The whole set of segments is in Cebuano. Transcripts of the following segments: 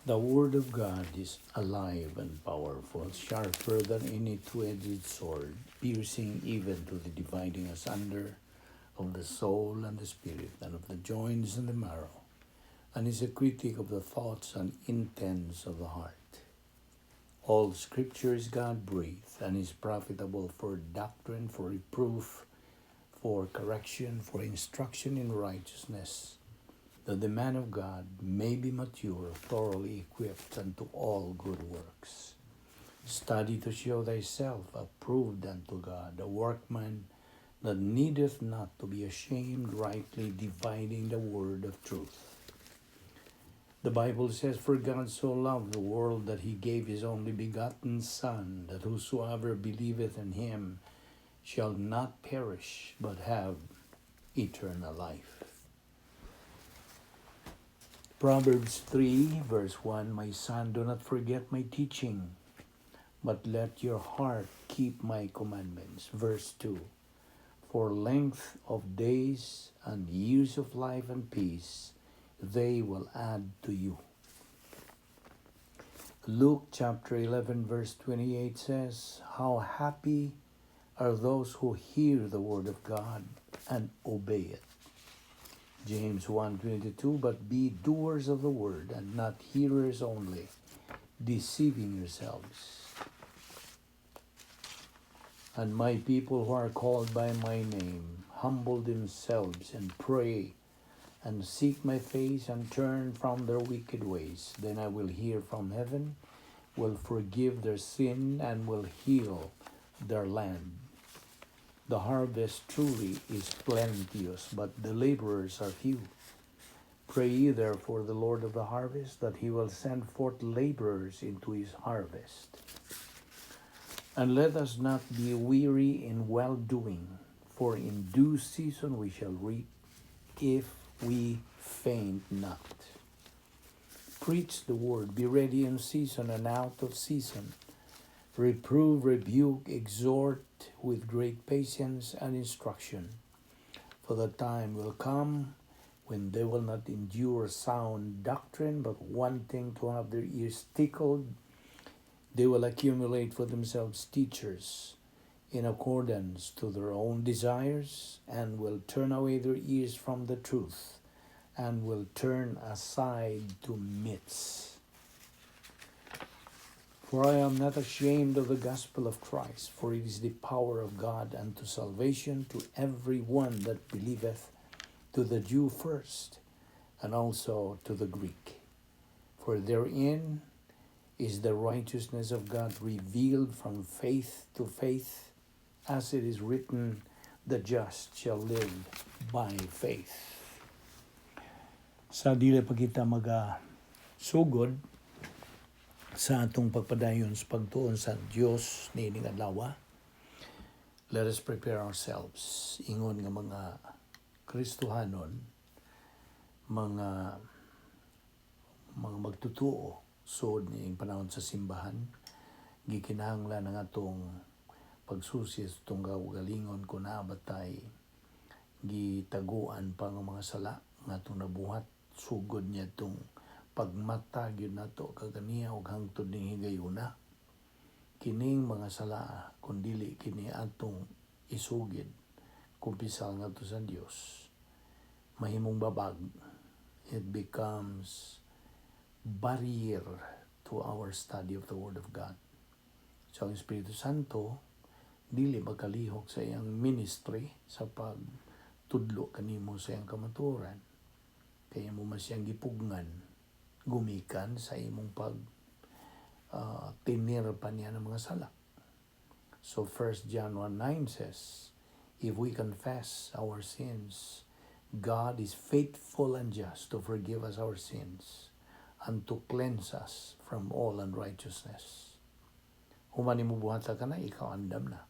The Word of God is alive and powerful, sharper than any two-edged sword, piercing even to the dividing asunder of the soul and the spirit, and of the joints and the marrow, and is a critic of the thoughts and intents of the heart. All Scripture is God-breathed and is profitable for doctrine, for reproof, for correction, for instruction in righteousness, that the man of God may be mature, thoroughly equipped unto all good works. Study to show thyself approved unto God, a workman that needeth not to be ashamed, rightly dividing the word of truth. The Bible says, "For God so loved the world that he gave his only begotten Son, that whosoever believeth in him shall not perish, but have eternal life." Proverbs 3, verse 1: "My son, do not forget my teaching, but let your heart keep my commandments." Verse 2: "For length of days and years of life and peace, they will add to you." Luke chapter 11, verse 28 says, "How happy are those who hear the word of God and obey it." James 1:22, "But be doers of the word and not hearers only, deceiving yourselves." "And my people who are called by my name humble themselves and pray and seek my face and turn from their wicked ways, then I will hear from heaven, will forgive their sin, and will heal their land." The harvest truly is plenteous, but the laborers are few. Pray ye therefore the Lord of the harvest that he will send forth laborers into his harvest. And let us not be weary in well doing, for in due season we shall reap if we faint not. Preach the word, be ready in season and out of season. Reprove, rebuke, exhort with great patience and instruction. For the time will come when they will not endure sound doctrine, but wanting to have their ears tickled, they will accumulate for themselves teachers in accordance to their own desires, and will turn away their ears from the truth, and will turn aside to myths. For I am not ashamed of the gospel of Christ, for it is the power of God unto salvation to every one that believeth, to the Jew first, and also to the Greek. For therein is the righteousness of God revealed from faith to faith, as it is written, "The just shall live by faith." Sa dili pa kita maga sugod sa atong pagpadayon sa pagtuon sa Dios niining adlaw, let us prepare ourselves ingon nga mga Kristohanon, mga magtutuo sud niining panahon sa simbahan. Gikinahanglan ang atong pagsusi sa atong kaugalingon kung naa ba tay gitaguan pa nga mga sala nga atong nabuhat sugod niya itong pagmata gyud nato kaganiha ug hangtod ning higayuna. Kining mga sala, kung dili kini atong isugid, kumpisal ngadto sa Dios, mahimong babag. It becomes barrier to our study of the Word of God. So ang Espiritu Santo dili makalihok sa iyang ministry sa pagtudlo kanimo sa iyang kamatuoran. Kaya mo man siyang gipugngan gumikan sa imong pag tinir pa niya ng mga sala. So 1 John 1:9 says, "If we confess our sins, God is faithful and just to forgive us our sins and to cleanse us from all unrighteousness." Human nimo buhata kana, ikaw andam na.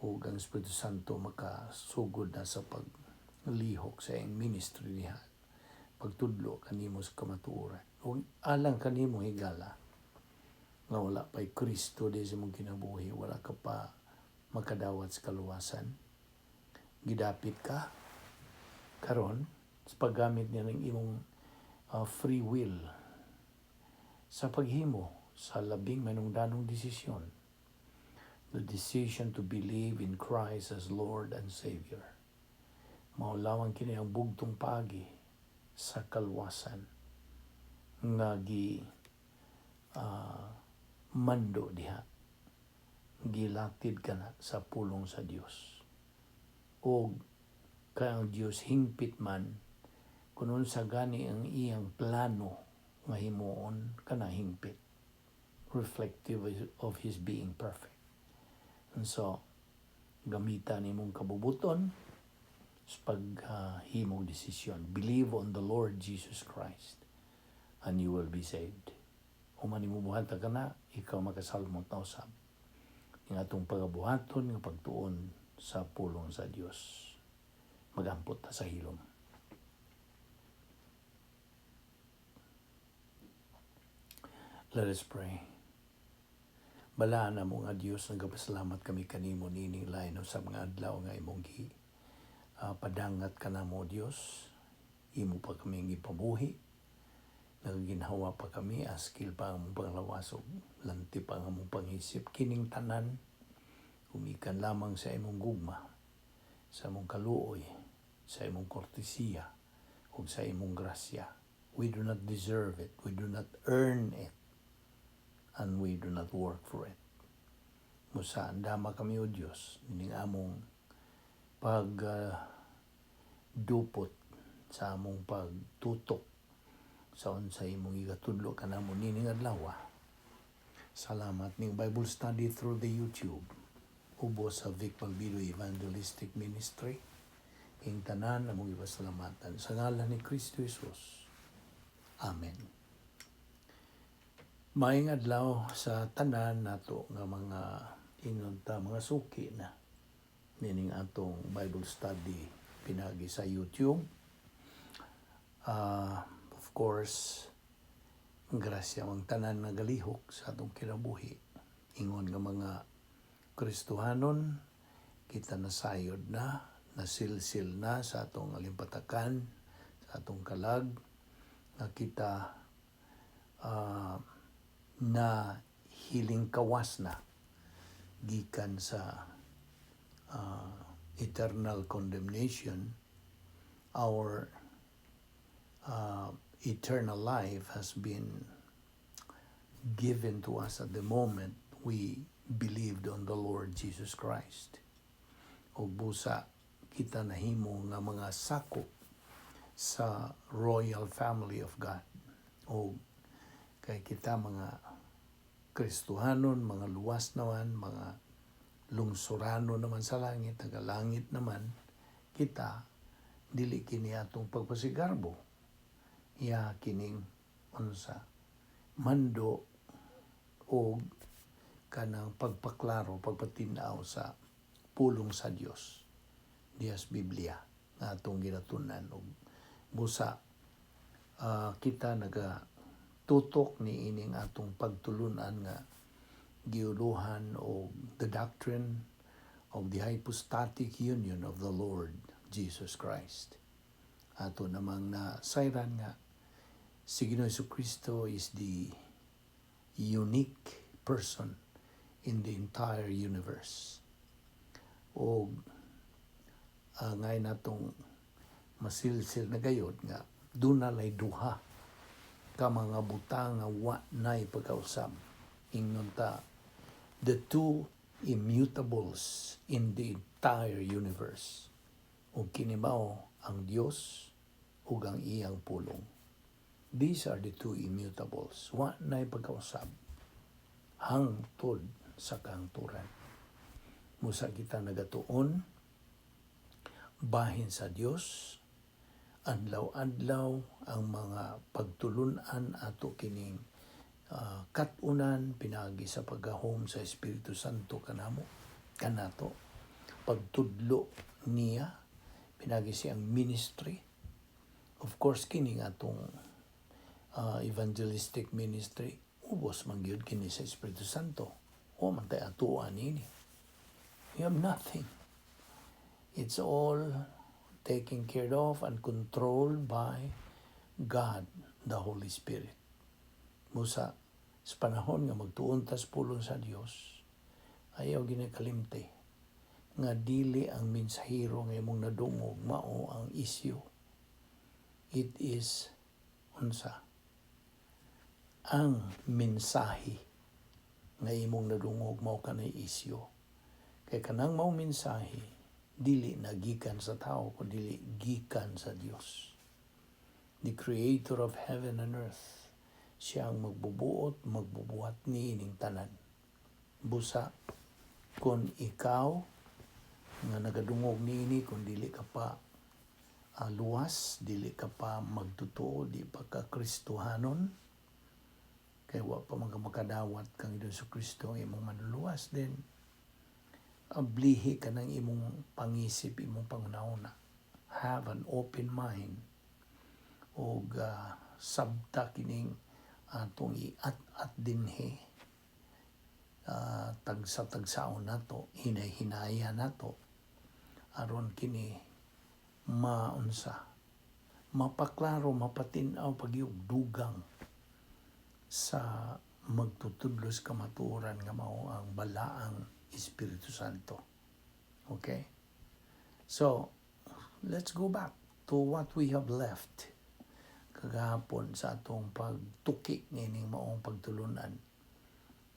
Ug ang Espiritu Santo makasugod na sa paglihok sa iyang ministry niya. Pagtudlo kanimo sa kamatuoran. Ug alang kanimo higala nga wala pa'y Kristo di sa imong kinabuhi, wala ka pa makadawat sa kaluwasan. Gidapit ka karon sa paggamit niya ng imong free will. Sa paghimo sa labing manungdanong desisyon, the decision to believe in Christ as Lord and Savior. Mao lamang kini ang bugtong paagi sa kalwasan nga gi mando diha, gilatid kana sa pulong sa Dios. Og kay ang Dios hingpit man, kung unsa gani ang iyang plano nga himuon, kana hingpit, reflective of His being perfect. And so gamita nimong kabubuton sa paghimog desisyon. Believe on the Lord Jesus Christ and you will be saved. Human nimo buhata kana, ikaw makasalmot na usab ing atong pagabuhaton nga pagtuon sa pulong sa Dios. Magampot ta sa hilom. Let us pray. Balaan na mo nga Dios, nagapasalamat kami kanimo nining lain sa mga adlaw nga imong gi padangat kanamo, Dios. Imo pa kami gipabuhi. Nagaginhawa pa kami, askil pa ang among panglawas ug lanti pa ang among pangisip. Kining tanan gumikan lamang sa imong gugma, sa imong kaluoy, sa imong kortesiya, ug sa imong grasya. We do not deserve it. We do not earn it. And we do not work for it. Musa, andama kami, O Diyos, nining among pag dupot sa among pagtutok sa unsay imong igatudlo kanamo nining adlaw. Salamat ning Bible study through the YouTube ubos sa Vic Balbido Evangelistic Ministry. Ing tanan among ipasalamatan sa ngalan ni Kristo Jesus. Amen. Maayong adlaw sa tanan nato nga mga, ingon ta, mga suki na nining atong Bible study pinagi sa YouTube. Of course, grasya ang tanan nga galihok sa atong kinabuhi. Ingon nga mga Kristohanon, kita nasayod na, nasilsil na sa atong alimpatakan, sa atong kalag, nga kita na hiling kawas na gikan sa eternal condemnation. Our eternal life has been given to us at the moment we believed on the Lord Jesus Christ. Ug busa kita nahimo nga mga sakop sa royal family of God. O kay kita mga Kristohanon, mga luwas naman, mga lungsurano naman sa langit, taga-langit naman, kita dili kini atong pagpasigarbo. Iya kining unsa mando o kanang pagpaklaro, pagpatinaw sa pulong sa Dios diyas Biblia nga atong ginatunan. Og busa kita naga tutok ni ining atong pagtulunan nga giuluhan og the doctrine of the hypostatic union of the Lord Jesus Christ. Ato namang na sayran nga si Ginoong Kristo is the unique person in the entire universe. O ngay natong masilsil na gayod nga duna lay duha ka mga butang nga wa nay pagkausab. Ingnon ta, the two immutables in the entire universe. Ug kini mao ang Dios ug ang iyang pulong. These are the two immutables. Wa nay pagkausab hangtod sa kahangturan. Musa kita nagatuon bahin sa Dios adlaw-adlaw. Ang mga pagtulunan ato kining katunan pinagi sa paggahom sa Espiritu Santo kanamo kanato, pagtudlo niya pinagi siyang ministry. Of course, kini atong evangelistic ministry, ubos man gyud kini sa Espiritu Santo. O man tay atuan nini, you have nothing. It's all taken care of and controlled by God, the Holy Spirit. Musa, Sa panahon nga magtuon tas pulong sa Dios, ayaw ginakalimti nga dili ang mensahero nga imong nadungog mao ang isyu. It is unsa ang mensahe nga imong nadungog mao kanay isyu. Kay kanang mao mensahe dili na gikan sa tao kundi gikan sa Dios. The creator of heaven and earth, siya ang magbubuot, magbubuhat niining tanan. Busa kung ikaw nga nagadungog niini, kung dili ka pa luwas, dili ka pa magtotoo, di pa ka Kristohanon, kay wa pa man ka makadawat kang Hesus Kristo ang imong manluluwas, then ablihi ka ng imong pangisip, imong panghunahuna. Have an open mind og sabta kining atong iat-at dinhi, tagsa-tagsaon nato, hinay-hinaya nato aron kini maunsa, mapaklaro, mapatin-aw pagyug dugang sa magtutudlos kamatuoran nga mao ang balaang Espiritu Santo. Okay? So, let's go back to what we have left kagahapon sa atong pagtuki nining maong pagtulunan.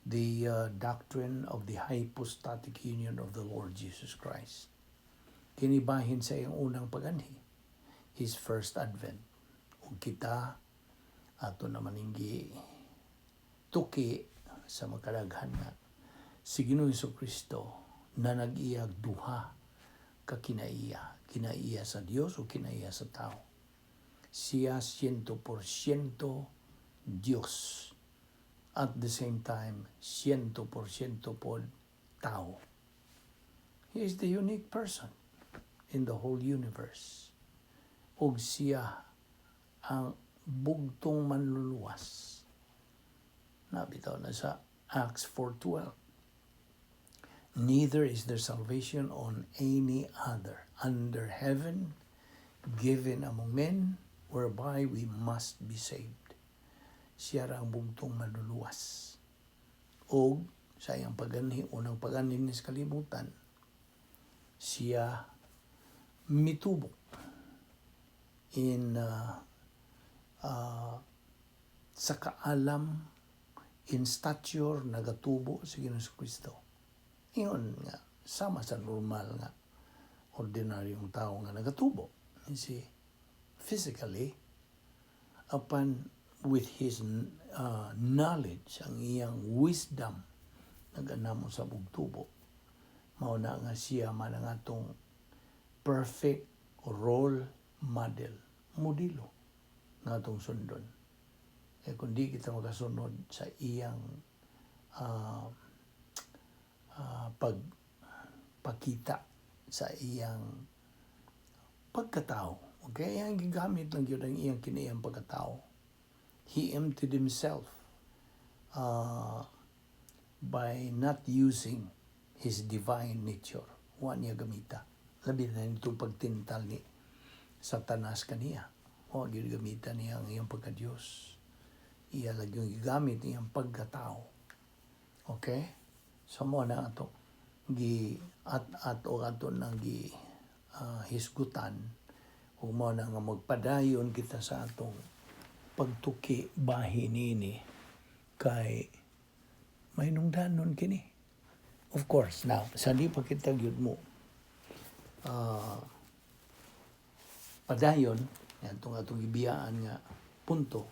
The doctrine of the hypostatic union of the Lord Jesus Christ. Kinibahin sa iyang unang paganhi, His first advent. Ug kita ato naman gi tuki sa makadaghan nga si Ginoong Kristo na nag-iyag duha ka kinaiya, kinaiya sa Dios o kinaiya sa tao. Siya 100% Diyos. At the same time, 100% pod tao. He is the unique person in the whole universe. Og siya ang bugtong manluluwas. Nabitaw na sa Acts 4:12. "Neither is there salvation on any other under heaven given among men whereby we must be saved." Siya ra ang bugtong manluluwas. Og sa iyang paganhi, unang paganhi ni sa kalibutan, siya mitubo in sa kaalam, in stature, nagatubo si Ginoong Kristo. Ingon nga, sama sa normal nga ordinaryong tao nga nagatubo. You see, physically, upon with his knowledge, ang iyang wisdom, naganamo sa bugtubo. Mao na nga siya man ang atong perfect role model, modelo nga atong sundon. Eh kung di kita makasunod sa iyang pagpakita sa iyang pagkatao. Okay, ang gigamit lang yun ang iyang kiniyang pagkatao. He emptied himself by not using his divine nature. Wa niya gamita. Labi na nitong pagtintal ni Satanas kaniya. Wa gyud gamita niya ang iyang pagka-Diyos. Iya lang yung gigamit iyang pagkatao. Okay? So mo na ato gi at o ato nang gi hisgutan ug mao na nga magpadayon kita sa atong pagtuki bahin niini kay mahinungdanon kini. Of course, now, sa di pa kita gyud mo padayon atong atong gibiyaan nga punto,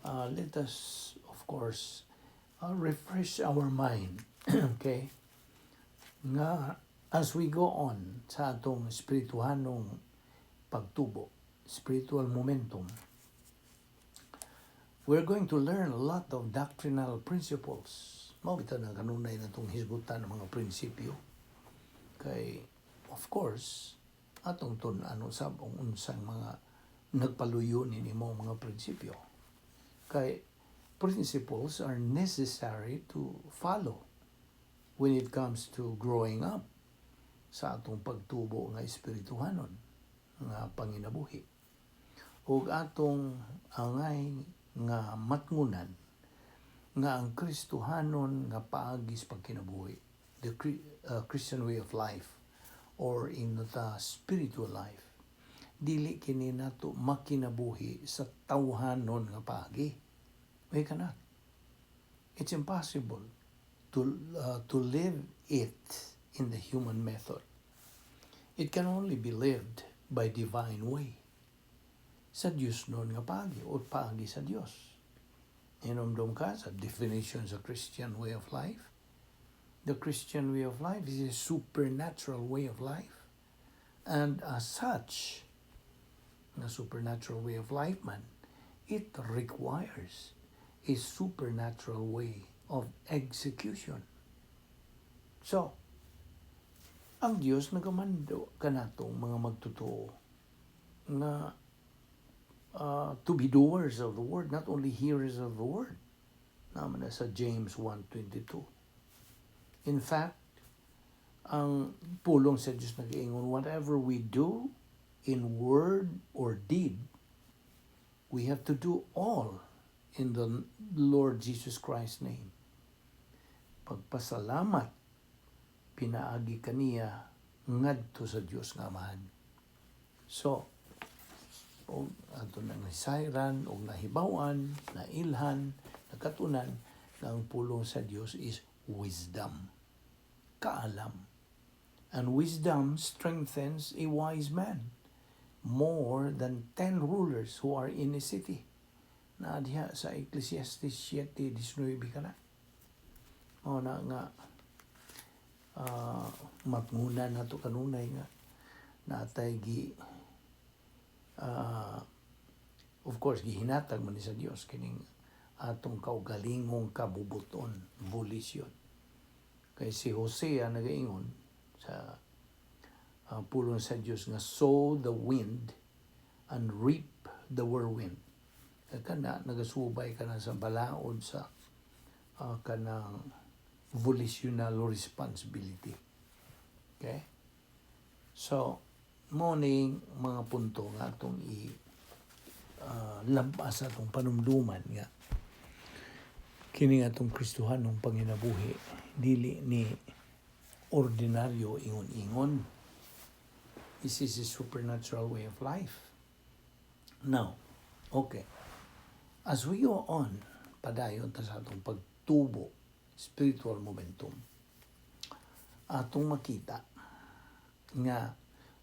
let us of course refresh our mind, okay, nga as we go on sa atong espirituhanong pagtubo, spiritual momentum, we're going to learn a lot of doctrinal principles. Mao bitaw na kanunay na itong hisgutan ng mga prinsipyo kay of course atong tun-an usab ang unsang mga nagpaluyo ni nimo mga prinsipyo kay principles are necessary to follow when it comes to growing up sa atong pagtubo nga espirituhanon nga panginabuhi. Ug atong angay nga matngunan Nga ang Kristohanon nga paagi sa pagkinabuhi, the Christian way of life or in the spiritual life, dili kini nato makinabuhi sa tawhanon nga paagi. We cannot. It's impossible to live it in the human method. It can only be lived by divine way. Sa Diyosnon nga paagi o paagi sa Diyos. Inomdom ka sa definition sa Christian way of life. The Christian way of life is a supernatural way of life. And as such, the supernatural way of life man, it requires a supernatural way of execution. So, ang Dios nagamando kanatong mga magtotoo nga to be doers of the word, not only hearers of the word. Naa man na sa James 1:22. In fact, ang pulong sa Diyos nag-ingon, whatever we do in word or deed, we have to do all in the Lord Jesus Christ's name. Pagpasalamat, pinaagi kaniya ngadto sa Dios nga Amahan. So, og ato nang nasayran og nahibaw-an, nailhan, nakatunan nga ang pulong sa Dios is wisdom. Kaalam. And wisdom strengthens a wise man more than 10 rulers who are in a city. Naa diha sa Ecclesiastes 7:19 kana. O na nga matngunan nato kanunay nga natay gi of course gihinatag man ni sa Dios kining atong kaugalingong kabubuton, volition. Kay si Hosea nagaingon sa pulong sa Dios nga "Sow the wind and reap the whirlwind." Kay kana nagasubay ka na sa balaod sa kanang volitional responsibility. Okay? So, mao ning mga punto nga atong i labas sa atong panumduman nga kini atong Kristohanong panginabuhi dili ni ordinaryo ingon-ingon. This is a supernatural way of life. Now, okay. As we go on, padayon ta sa atong pagtubo, spiritual momentum, atong makita nga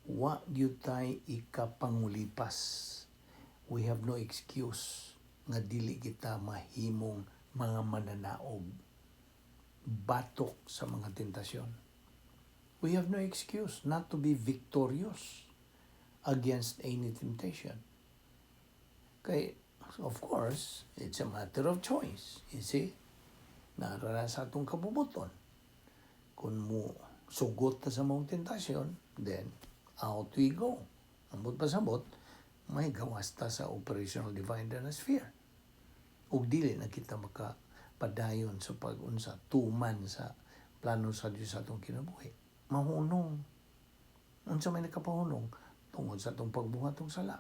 wa gyud tay ikapangulipas. We have no excuse nga dili kita mahimong mga mananaog batok sa mga tentasyon. We have no excuse not to be victorious against any temptation. Kay, of course, it's a matter of choice. You see? Naa ra sa atong kabubuton. Kung mo sugot ta sa maong tentasyon, then out we go. Ambot pasabot, may gawas ta sa operational divine sphere. Ug dili na kita makapadayon sa pag-unsa, tuman sa plano sa Dios sa atong kinabuhi. Mahunong. Unsa may nakapahunong? Tungod sa atong pagbuhat og sala.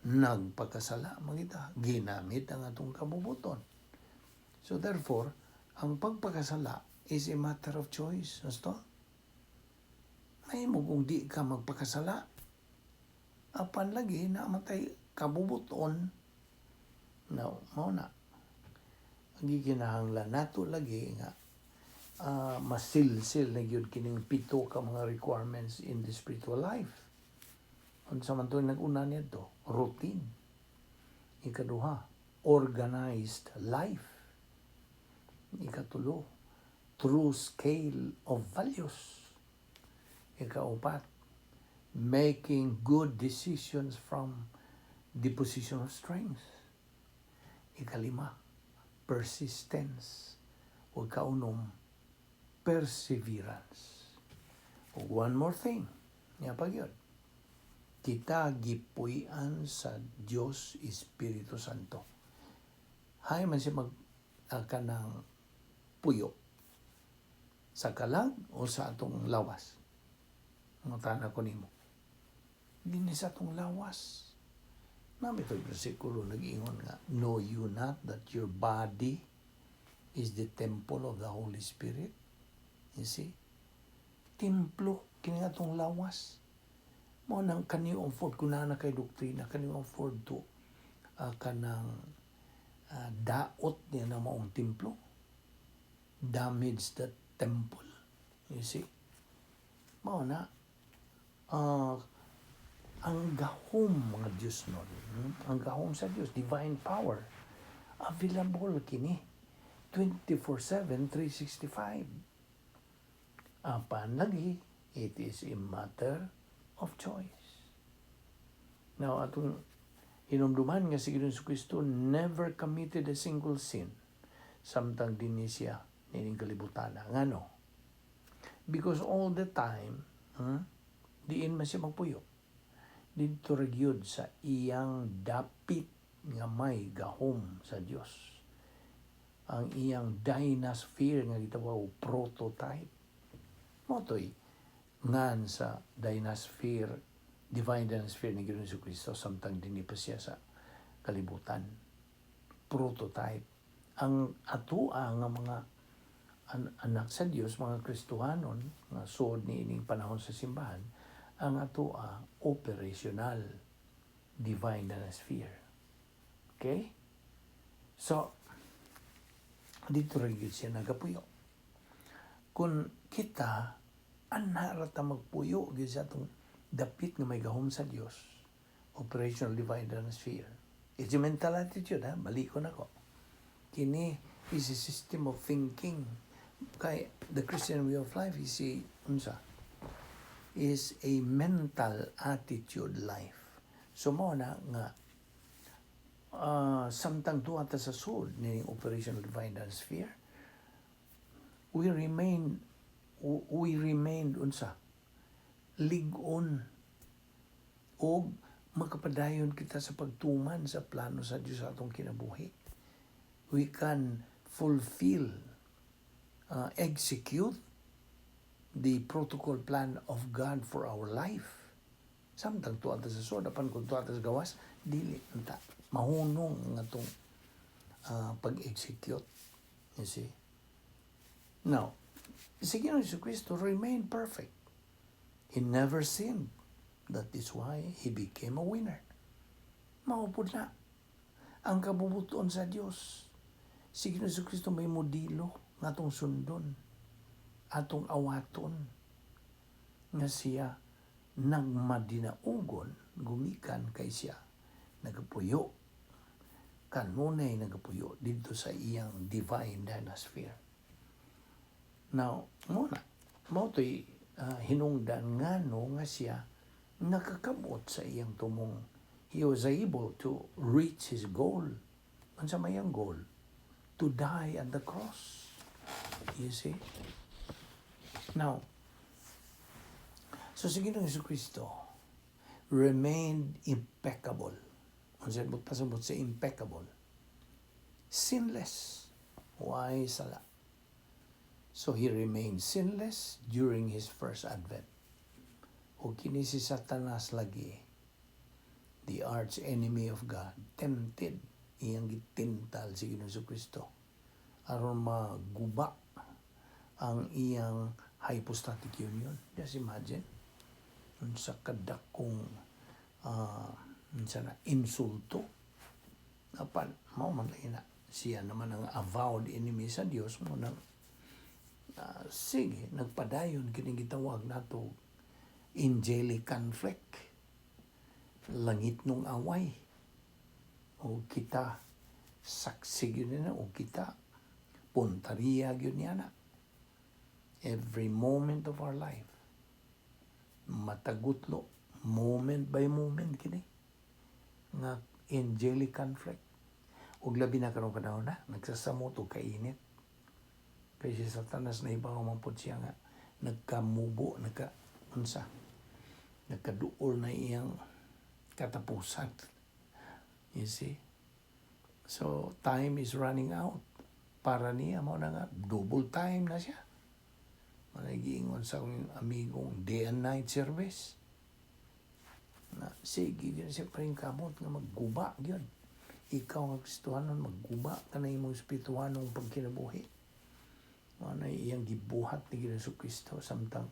Nagpakasala man kita. Ginamit ang atong kabubuton. So therefore, ang pagpakasala is a matter of choice. Gusto? Mahimo kung di ka magpakasala. Apan lagi naa man tay kabubuton. No, mao na. Ang gikinahanglan nato lagi nga masilsil na gyud kining pito ka mga requirements in the spiritual life. Unsa man to nag-una niadto? Routine. Ikaduha, organized life. Ikatulo, true scale of values. Ikaupat, making good decisions from the position of strength. Ikalima, persistence. O kaunom, perseverance. O one more thing, niya pa gyud. Kita gipuy-an sa Dios Espiritu Santo. Hay man siya mag kanang puyo sa kalag o sa atong lawas. Mangutana ko nimo. Dinhi sa atong lawas. Naa bito'y bersikulo nag-ingon nga, "Know you not that your body is the temple of the Holy Spirit? You see? Templo kini atong lawas. Mao nang can you afford, kung naa na kay doktrina, can you afford to kanang daot niya na maong templo? Damage the temple. You see? Mao na ang gahom mga Diyos nun, Ang gahom sa Diyos, divine power, available kini 24/7, 365. Apan lagi, it is a matter of choice. Now, atong hinumduman nga si Ginoong Kristo never committed a single sin samtang dinhi siya nining kalibutan. Ngano? Because all the time, diin man siya magpuyo? Didto ra gyud sa iyang dapit nga may gahom sa Dios. Ang iyang dynasphere nga gitawag prototype. Mao to'y ngan sa dynasphere, divine dynasphere ni Ginoong Kristo samtang dinhi pa siya sa kalibutan. Prototype. Ang atoa nga mga anak sa Dios, mga Kristohanon nga suod ni ining panahon sa simbahan, ang atoa operational divine dynasphere. Okay? So, didto rin gyud siya nagapuyo. Kung kita, anha ra ta magpuyo gyud sa atong dapit nga may gahom sa Dios, operational divine dynasphere. It's a mental attitude, ha? Balikon ako. Kini is a system of thinking. Kay the Christian way of life is a, unsa? Is a mental attitude life. So mao na nga samtang duha ta sa sud ni operational divine sphere, we remain unsa, lig-on og makapadayon kita sa pagtuman sa plano sa Dios sa atong kinabuhi. We can fulfill, execute the protocol plan of God for our life samtang tuwa ta sa sud. Apan kung tuwa ta sa gawas, dili unta mahunong ang atong pag-execute, you see. Now, si Ginoong Kristo remained perfect. He never sinned. That is why he became a winner. Mao pud na ang kabubuton sa Dios. Si Ginoong Kristo may modelo nga atong sundon, atong awaton, nga siya nagmadinaugon gumikan kay siya nagapuyo, kanunay nagapuyo didto sa iyang divine dynasphere. Now, mao na mao to'y hinungdan ngano nga siya nakakabot sa iyang tumong. He was able to reach his goal. Unsa may iyang goal? To die at the cross. You see? Now, so si Ginoong Kristo remained impeccable. Unsa mo pasabot sa impeccable? Sinless. Why sala? So he remained sinless during his first advent. O kini si Satanas lagi, the arch enemy of God, tempted, iyang gitintal si Ginoong Kristo aron maguba ang iyang hypostatic union. Just imagine unsa kadakong unsa na insulto. Apan mao man lagi na siya naman ang avowed enemy sa Dios mao nang sige nagpadayon kini gitawag nato angelic conflict, langit nung away, o kita saksi gyud na o kita puntariya gyud niya na every moment of our life, matagutlo, moment by moment kini nga angelic conflict. Ug labi na karong panahon na nagsasamot og kainit kay si Satanas na ibaw man pod siya nga nagkamubo, nagka unsa, nagkaduol na iyang katapusan, you see. So time is running out para niya. Mao na nga double time na siya. Managiingon sa akong amigong day and night service na sige yun siya pa rin kamot nga magguba yun. Ikaw nga Kristohanon, magguba ka na imong espirituhanong pagkinabuhi. Mao na iyang gibuhat ni Ginoong Kristo samtang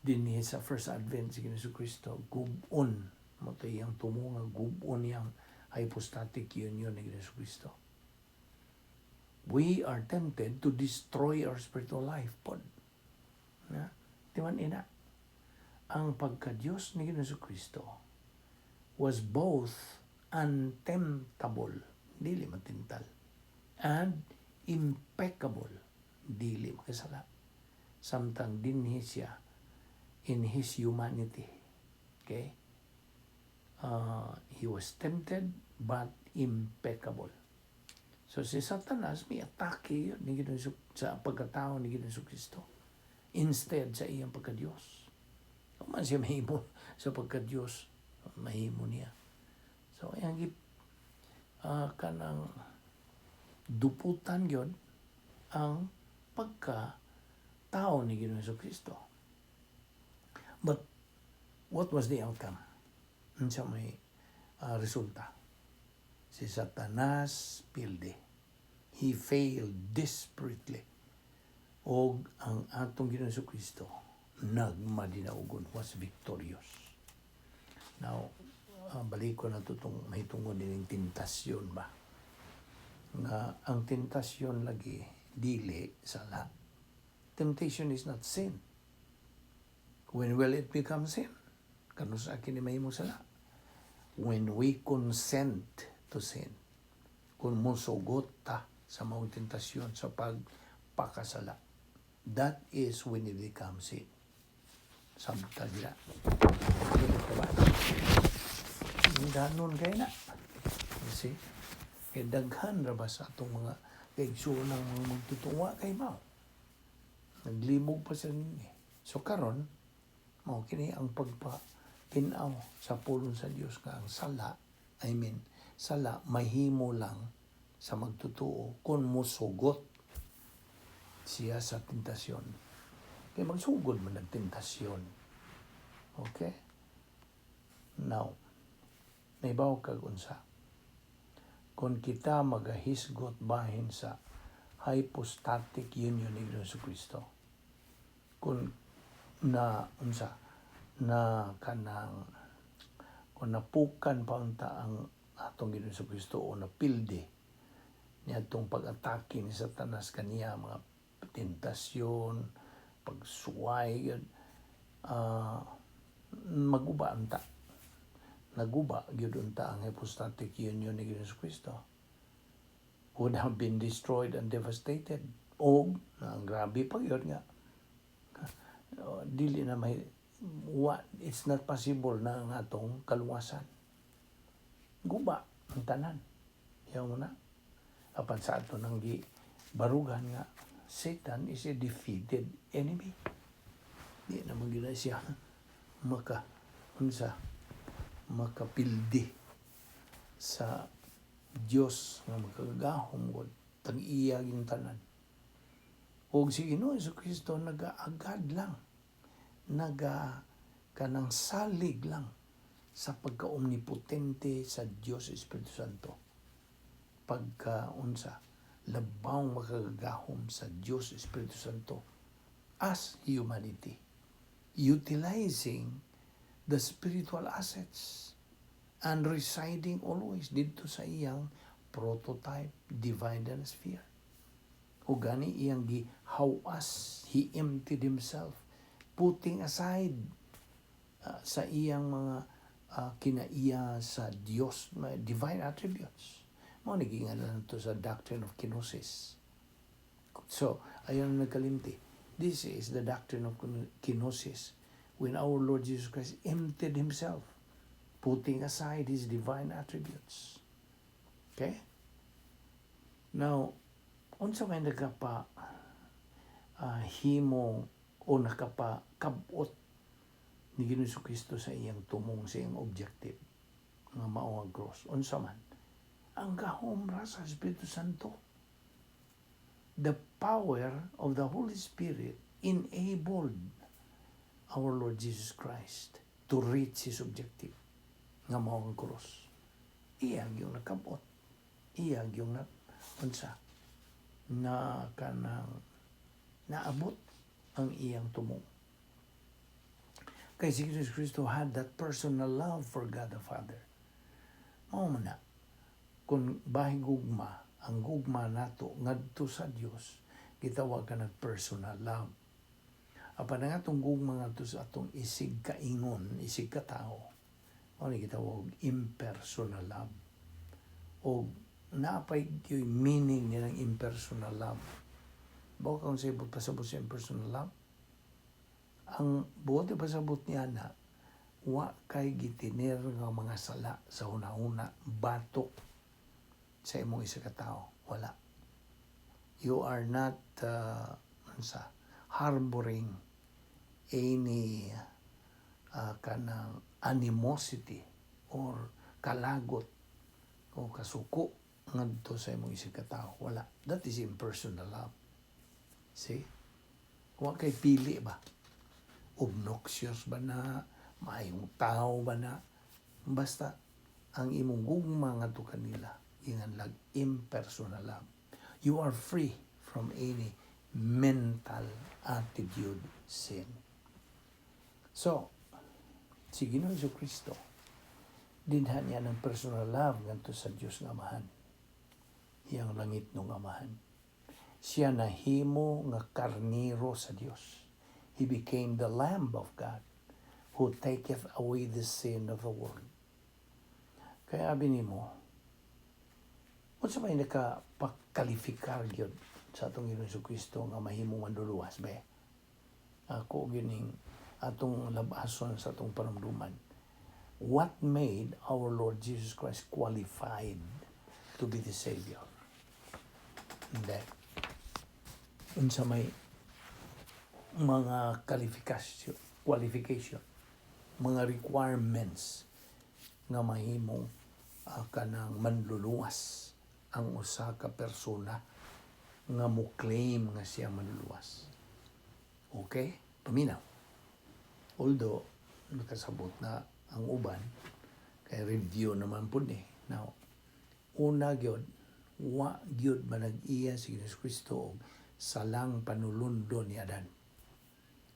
dinhi sa first advent si Ginoong Kristo, gub-on mao to iyang tumo nga gub-on iyang hypostatic union ni Ginoong Kristo. We are tempted to destroy our spiritual life pod. Na? Di man ina. Ang pagka-Diyos ni Ginoong Kristo was both untemptable, dili matintal, and impeccable, dili makasala. Samtang dinhi siya in his humanity. Okay? He was tempted but impeccable. So si Satanas may atake yun ni Ginoong sa pagkatao ni Ginoong Kristo instead sa iyang pagka-Diyos. Kung man siya mahimo sa pagka-Diyos, mahimo niya. So iyang kanang duputan yun ang pagka tao ni Ginoong Kristo. But what was the outcome? Unsa may resulta? Si Satanas pildi. He failed desperately. Og ang atong Ginoong Kristo nagmadinaugon, was victorious. Now, balik ko na to itong mahitungod din tentasyon ba? Nga ang tentasyon lagi dili sala. Temptation is not sin. When will it become sin? Kanus-a kini mahimo sala? When we consent to sin. Kung musugot ta sa maong tentasyon sa pagpakasala. That is when it becomes sin. Samtang na. Okay ba? Ganon kay na. You see? Kay daghan ra ba sa atong mga kaigsuonan mga magtutuwa kay mao. Naglimog pa sila nini. So karon, mao kini ang pagpa tinaw sa pulong sa Dios nga ang sala, I mean, sala mahimo lang sa magtotoo kung musugot siya sa tentasyon. Kay magsugod man ang tentasyon. Okay? Now, nahibaw kag unsa? Kung kita magahisgot bahin sa hypostatic union ni Ginoong Kristo, kung na unsa na kanang kung napukan pa unta ang atong Ginoong Kristo o napildi niadtong pag-atake ni Satanas kaniya, mga tentasyon, pagsuway yun, maguba unta. Naguba gyud unta ang hypostatic union ni Ginoong Kristo. Would have been destroyed and devastated. O, ang grabe pa yun nga, dili na may what, it's not possible na ang atong kaluwasan. Guba ang tanan. Yaw mo na. Apan sa ato nang gi barugan nga Satan is a defeated enemy. Di naman gina siya maka unsa makapildi sa Dios nga makagagahom God tag-iya ging tanan. Og si Ginoo Kristo nagaagad lang, naga kanang salig lang sa pagka-omnipotente sa Dios Espiritu Santo. Pagka unsa labaw makagagahom sa Dios Espiritu Santo as humanity, utilizing the spiritual assets and residing always didto sa iyang prototype divine sphere. O gani iyang gihawas, he emptied himself, putting aside sa iyang mga kinaiya sa Dios, mga divine attributes. Mao ni giingalan to sa doctrine of kenosis. So, ayaw na nagkalimti. This is the doctrine of kenosis. When our Lord Jesus Christ emptied himself, putting aside his divine attributes. Okay? Now, unsa may nagapa himo o nakapa kabot ni Ginoong Kristo sa iyang tumong, sa iyang objective nga mao ang cross? Unsa man? Ang gahom ra sa Espiritu Santo. The power of the Holy Spirit enabled our Lord Jesus Christ to reach his objective nga mao ang cross. Iya yung nakabot. Iya yung na unsa na kanang naabot ang iyang tumong. Kay si Jesus Kristo had that personal love for God the Father. Mao man na, kung bahin gugma, ang gugma nato ngadto sa Dios, gitawag ka nag personal love. Apan ang atong gugma ngadto sa atong isig kaingon, isig katao, mao ni gitawag impersonal love. O naapay yung meaning niya ng impersonal love. Bawo kang sa pasabot sa impersonal love? Ang buot pasabot niya na wa kay gitiner nga mga sala sa hunahuna batok sa imong isa ka tawo. Wala. You are not unsa, harboring any kanang animosity or kalagot o kasuko ngadto sa imong isig ka tawo. Wala. That is impersonal love. See? Wa kay pili ba? Obnoxious ba na? Maayong tao ba na? Basta ang imong gugma ngadto kanila ingan lag impersonal love. You are free from any mental attitude sin. So, si Ginoong Kristo, dinha niya ng personal love ngadto sa Dios nga Amahan. Iyang langit nung Amahan. Siya nahimo nga karniro sa Dios. He became the Lamb of God who taketh away the sin of the world. Kaya abi nimo, unsa may nakapakalifikar gyud sa atong Ginoong Kristo nga mahimong manluluwas ba? Ako gyud atong labason sa atong panumduman. What made our Lord Jesus Christ qualified to be the Savior? Hindi. Unsa may mga qualification, mga requirements nga mahimong kanang manluluwas ang usa ka persona nga mo claim nga siya manluluwas? Okay? Paminaw. Although, nakasabot na ang uban, kay review naman po ni. Now, una gyud, wa gyud manag-iya si Jesus Kristo og salang panulundo ni Adan.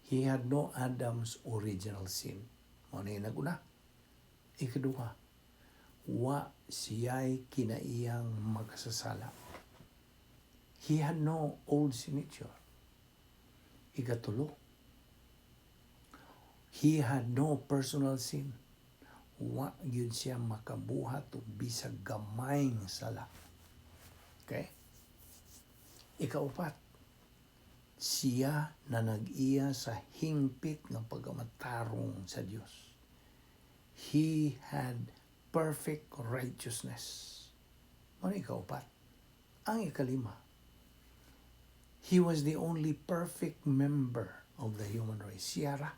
He had no Adam's original sin. Mao na yung naguna. Ikaduha, wa siya'y kinaiyang makasasala. He had no old sin nature. Ikatulo, he had no personal sin. Wa gyud siya makabuhat og bisag gamayng sala. Okay? Ikaupat, siya na nag-iya sa hingpit ng pagkamatarong sa Dios. He had perfect righteousness. Ano ikaupat? Ang ikalima, he was the only perfect member of the human race. Siya ra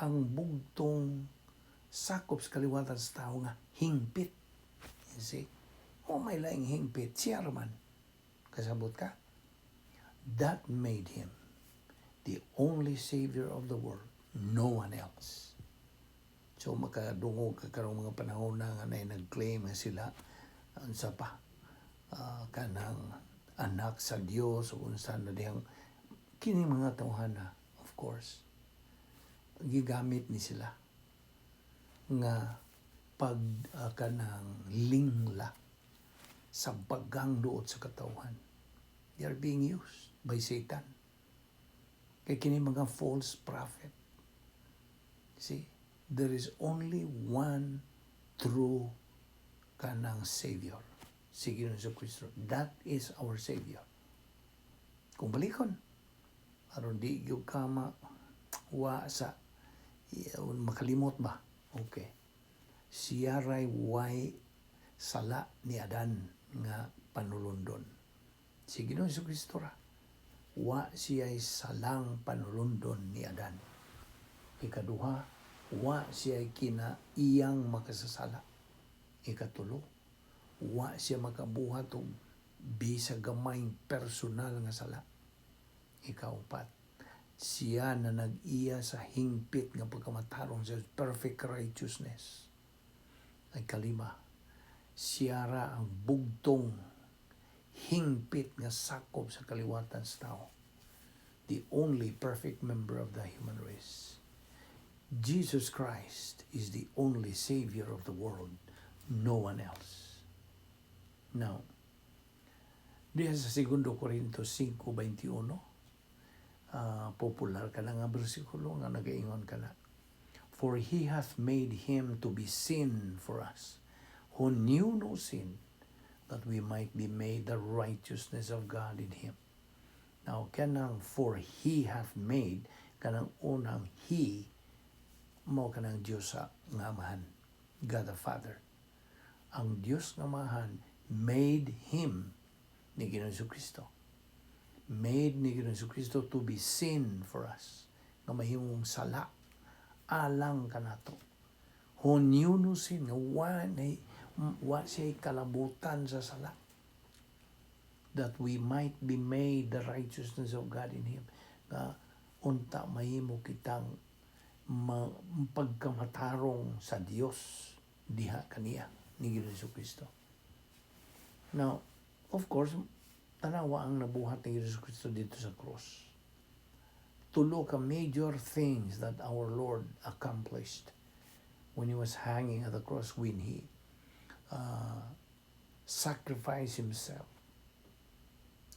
ang bugtong sakop sa kaliwatan sa tao nga hingpit. You see? O may laing hingpit, siya ra man. Kasabot ka? That made him the only savior of the world. No one else. So makadungog ka karong mga panahon na nga nay nag-claim nga sila unsa pa kanang anak sa Dios o unsa na dihang kini mga tawhana. Of course, gigamit ni sila nga pag kanang lingla sa bagang duot sa katawhan. They are being used by Satan kay kini mga false prophet. See, there is only one true kanang Savior, si Ginoong Kristo. That is our Savior. Kung balikon, aron di gyud ka ma wa sa makalimot ba? Okay. Siya ray way sala ni Adan nga panulundon. Si Ginoong Kristo ra. Wa siya'y salang panulundon ni Adan. Ikaduha, wa siya kina iyang makasasala. Ikatulo, wa siya makabuhat og bisag gamayng personal nga sala. Ikaupat, siya na nag-iya sa hingpit nga pagkamatarong sa perfect righteousness. Ay kalima, Siya ra ang bugtong hingpit nga sakop sa kaliwatan sa tao. The only perfect member of the human race. Jesus Christ is the only Savior of the world, no one else. Now, diha sa 2 Corinto 5:21, popular ka na nga bersikulo nga nagaingon ka na, "For He hath made Him to be sin for us, who knew no sin, that we might be made the righteousness of God in Him." Now, kanang "for He hath made", kanang unang "He", mao kanang Diyos sa nga Amahan, God the Father. Ang Diyos nga Amahan made Him ni Ginoong Kristo. Made ni Ginoong Kristo to be sin for us. Nga mahimong sala alang kanato. Who knew no sin, nga wa siya kalabutan sa sala. That we might be made the righteousness of God in Him. Nga unta mahimo kitang pagkamatarong sa Dios diha kaniya ni Ginoong Kristo. Now, of course, tanawa ang nabuhat ni Ginoong Kristo didto sa cross. Tulo ka major things that our Lord accomplished when He was hanging at the cross, when He sacrificed Himself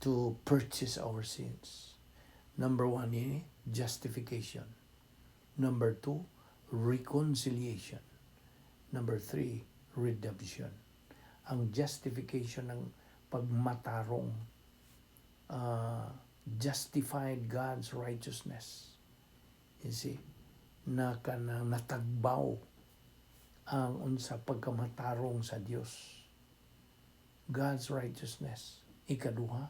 to purchase our sins. Number one, justification. Number two, reconciliation. Number three, redemption. Ang justification ng pagmatarong, justified God's righteousness. You see, na kanang natagbaw ang unsa pagkamatarong sa Dios. God's righteousness. Ikaduha,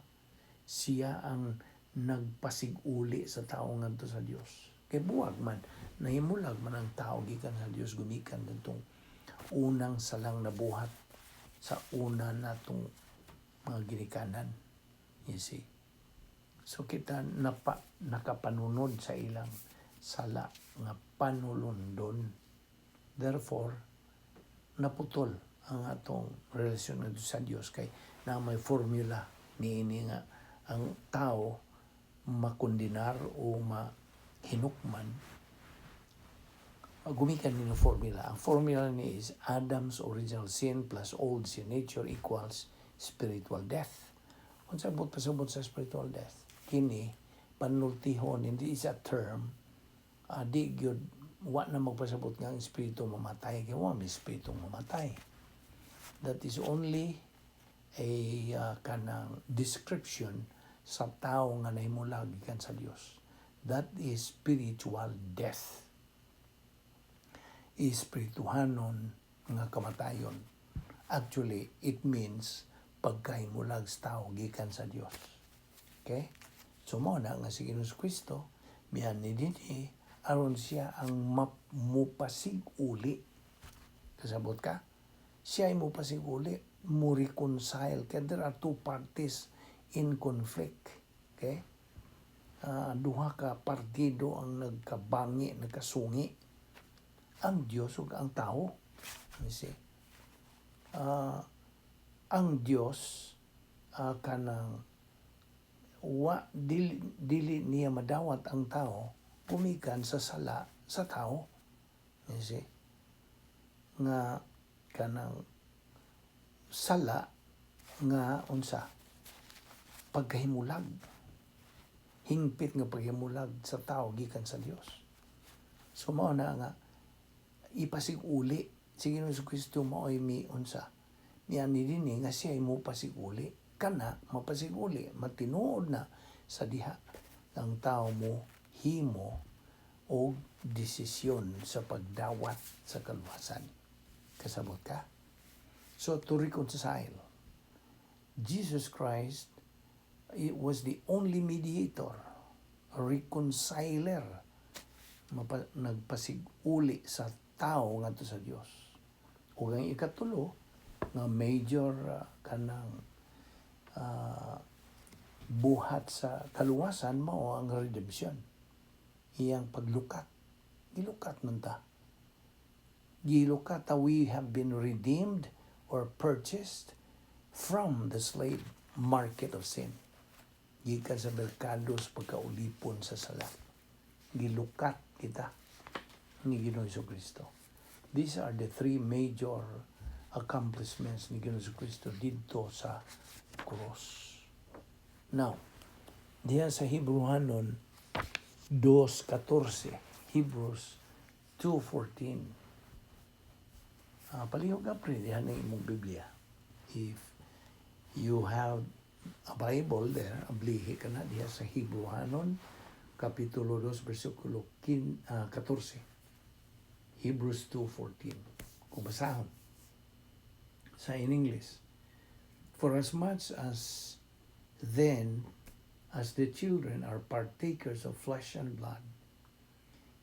siya ang nagpasiguli sa tao ngadto sa Dios. Kay buwag man, nahimulag man ang tao gikan sa Dios gumikan didtong unang salang nabuhat sa una natong mga ginikanan. You see? So kita nakapanunod sa ilang sala nga panulundon. Therefore, naputol ang atong relasyon ngadto sa Dios kay na may formula niini nga ang tao makondenar o mahinukman gumikan ni ng formula. Ang formula ni is Adam's original sin plus old sin nature equals spiritual death. Unsa buot pasabot sa spiritual death? Kini panultihon, hindi is a term, di gyud, wa na magpasabot nga ang espiritu mamatay kay wa may espiritu mamatay. That is only a kanang description sa tao nga nahimulag gikan sa Dios. That is spiritual death, espirituhanon nga kamatayon. Actually, it means pagkahimulag sa tao gikan sa Dios. Okay? So mao na nga si Ginoong Kristo miani dinhi aron siya ang mupasig-uli. Kasabot ka? Siya ay mupasig-uli, mo reconcile. Kaya there are two parties in conflict. Okay? Duha ka partido ang nagkabangi, nagkasungi. Ang Diyos ug ang tao. You see? Ang Diyos kanang wa dili niya madawat ang tao gumikan sa sala sa tao. You see? Nga kanang sala nga unsa pagkahimulag, hingpit nga paghimulag sa tao gikan sa Dios. So mao na nga ipasig-uli si Ginoong Kristo, mao'y mi unsa niani dinhi nga siya ay mo pasig-uli kana mapasig-uli, matinuod na sa diha ang tao mo himo og desisyon sa pagdawat sa kaluwasan. Kasabot ka? So to reconcile, Jesus Christ, it was the only mediator, reconciler, nagpasiguli sa tao ngadto sa Dios. Ug ang ikatulo nga major kanang buhat sa kaluwasan mao ang redemption. Iyang paglukat. Gilukat man ta. Gilukat ta, we have been redeemed or purchased from the slave market of sin. Gikan sa merkado sa pagkaulipon sa sala. Gilukat kita ni Ginoong Kristo. These are the three major accomplishments ni Ginoong Kristo didto sa cross. Now, diha sa Hebrehanon 2.14, Hebrews 2.14. Palihog ka pre, diha na imong Biblia. If you have a Bible there, ablihi ka na diha sa Hebrehanon, Kapitulo 2, versikulo 14. Hebrews 2.14. Kung basahon sa in English. "For as much as then as the children are partakers of flesh and blood,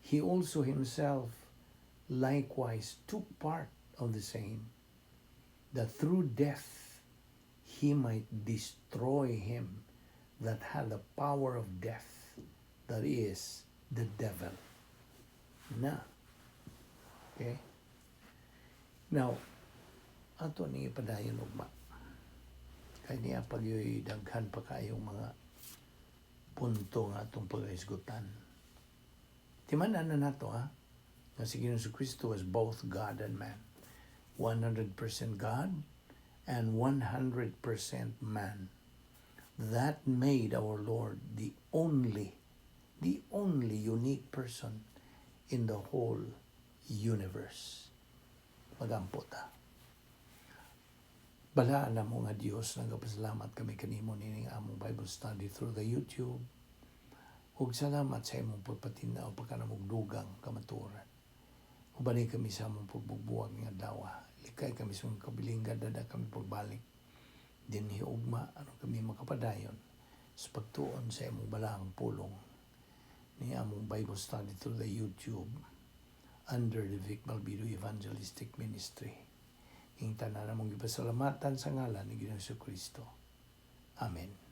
he also himself likewise took part of the same, that through death he might destroy him that had the power of death, that is, the devil." Na. Okay? Now, ato ni ipadayon ugma. Kay niya pag daghan pa kayong mga punto nga atong pag-isgutan. Timan-an na nato ha, nga si Ginoong Kristo was both God and man. 100% God and 100% man. That made our Lord the only unique person in the whole universe. Magampo ta. Balaan namo nga Dios, nagapasalamat kami kanimo nining among Bible study through the YouTube. Ug salamat sa imong pagpatin-aw pagkanamog dugang kamatuoran. Ubani kami sa among pagbugbuwag nga adlaw. Likay kami sa among kabilingga, dada kami pagbalik dinhi ugma aron kami makapadayon sa pagtuon sa imong balaang pulong ni among Bible study through the YouTube under the Vic Balbido Evangelistic Ministry. Ing tanan namong gipasalamatan sa ngalan ni Ginoong Kristo. Amen.